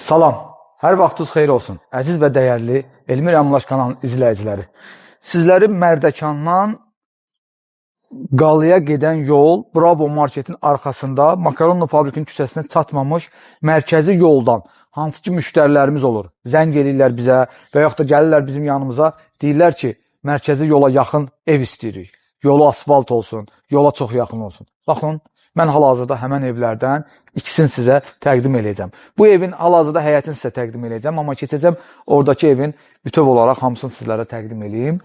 Salam, hər vaxtınız xeyir olsun, əziz və dəyərli Elmir Əmlak kanalının izləyiciləri. Sizləri Mərdəkandan Qalıya gedən yol, Bravo marketin arxasında, Makaronlu fabrikin küçəsinə çatmamış mərkəzi yoldan, hansı ki müştərilərimiz olur, zəng eləyirlər bizə və yaxud da gəlirlər bizim yanımıza, deyirlər ki, mərkəzi yola yaxın ev istəyirik. Yolu asfalt olsun, yola çox yaxın olsun. Baxın, mən hal-hazırda həmən evlərdən ikisini sizə təqdim eləyəcəm. Bu evin hal-hazırda həyətini sizə təqdim eləyəcəm, amma keçəcəm oradakı evin bütöv olaraq hamısını sizlərə təqdim eləyim.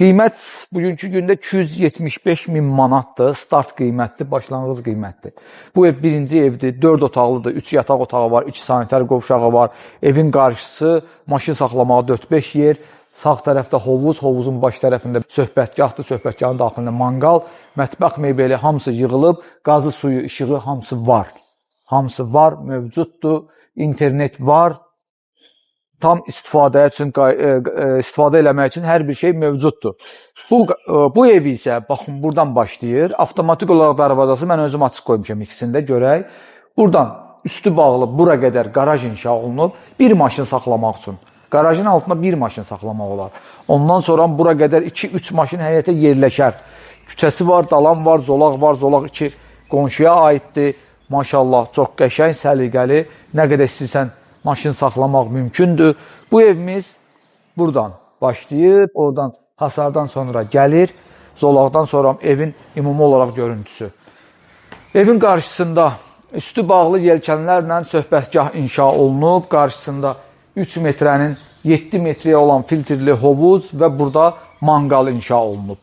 Qiymət bugünkü gündə 275 min manatdır, start qiymətdir, başlanğıc qiymətdir. Bu ev birinci evdir, 4 otaqlıdır, 3 yataq otağı var, 2 sanitar qovşağı var. Evin qarşısı maşın saxlamağa 4-5 yer. Sağ tərəfdə hovuz, hovuzun baş tərəfində söhbətgahdır, söhbətgahın daxilində manqal, mətbəx mebeli hamısı yığılıb, qazı, suyu, işığı hamısı var. Hamısı var, mövcuddur, internet var. Tam istifadə üçün, istifadə eləmək üçün hər bir şey mövcuddur. Bu ev isə baxın buradan başlayır. Avtomatik olaraq darvazası mən özüm açıq qoymuşam ikisini də görək. Buradan üstü bağlı bura qədər qaraj inşa olunub bir maşın saxlamaq üçün. Qarajın altında bir maşın saxlamaq olar. Ondan sonra bura qədər 2-3 maşın həyətə yerləşər. Küçəsi var, dalan var, zolaq var. Zolaq 2 qonşuya aiddir. Maşallah, çox qəşəng, səliqəli. Nə qədər istəyirsən maşın saxlamaq mümkündür. Bu evimiz buradan başlayıb, oradan hasardan sonra gəlir. Zolaqdan sonra evin ümumi olaraq görüntüsü. Evin qarşısında üstü bağlı yelkənlərlə söhbətgah inşa olunub. Qarşısında 3 metrənin 7 metrəyə olan filtrli hovuz və burada manqal inşa olunub.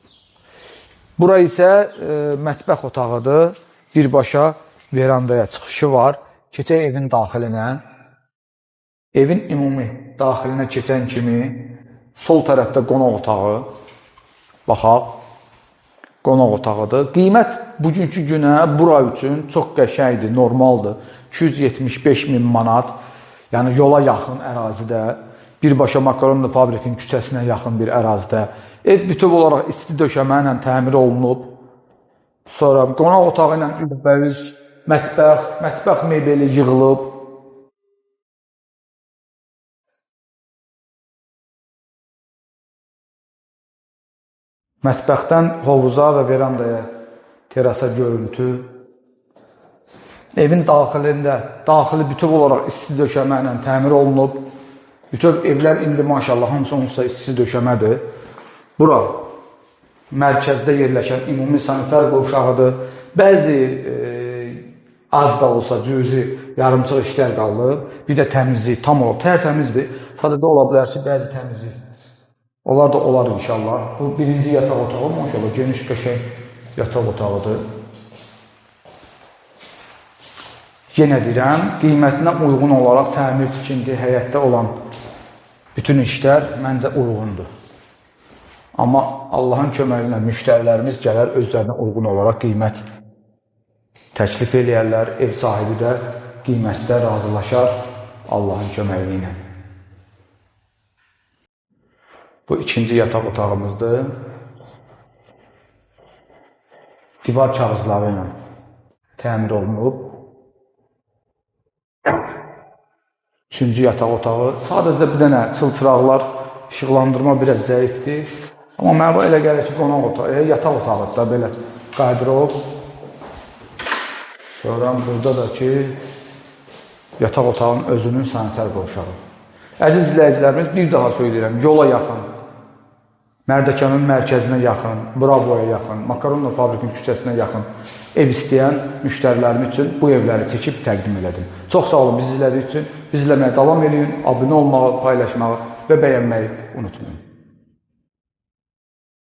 Bura isə mətbəx otağıdır. Birbaşa verandaya çıxışı var. Keçək evin daxilinə. Evin ümumi daxilinə keçən kimi sol tərəfdə qonaq otağı. Baxaq, qonaq otağıdır. Qiymət bugünkü günə bura üçün çox qəşəngdir, normaldır. 275 min manat. Yəni yola yaxın ərazidə, birbaşa Makaronlu fabrikin küçəsinə yaxın bir ərazidə. Ev bütöv olaraq isti döşəmə ilə təmir olunub. Sonra qonaq otağı ilə üzbəüz mətbəx, mətbəx mebeli yığılıb. Mətbəxdən hovuza və verandaya, terasa görüntü. Evin daxilində, daxili bütöv olaraq isti döşəmə ilə təmir olunub. Bütöv evlər indi maşallah hamısı onsa isti döşəmədir. Bura mərkəzdə yerləşən ümumi sanitar qovşağıdır. Bəzi az da olsa cüzi yarımçıq işlər qalıb. Bir də təmizlik tam olub, tərtəmizdir. Sadəcə ola bilər ki, bəzi təmizlik. Onlar da olar inşallah. Bu birinci yataq otağı maşallah geniş qəşəng yataq otağıdır. Yenə deyirəm, qiymətinə uyğun olaraq təmir, tikinti, həyətdə olan bütün işlər məncə uyğundur. Amma Allahın köməyi ilə müştərilərimiz gələr özlərinə uyğun olaraq qiymət təklif eləyərlər. Ev sahibi də qiymətdə razılaşar Allahın köməyi ilə. Bu ikinci yataq otağımızdır. Divar kağızları ilə təmir olunub. Üçüncü yataq otağı. Sadəcə bir dənə çılçıraqlar, işıqlandırma biraz zəifdir. Amma mənə bu elə gəlir ki, qonaq otağı, yataq otağıdır da belə qardırob. Sonra burada da ki, yataq otağının özünün sanitar qovşağı. Əziz izləyicilərimiz, bir daha söyləyirəm, yola yaxın, Mərdəkanın mərkəzinə yaxın, Bravoya yaxın, Makaronlu fabrikin küçəsinə yaxın ev istəyən müştərilərim üçün bu evləri çəkib təqdim elədim. Çox sağ olun bizi izlədiyiniz üçün. Bizi izləməyə davam eləyin, abunə olmağı, paylaşmağı və bəyənməyi unutmayın.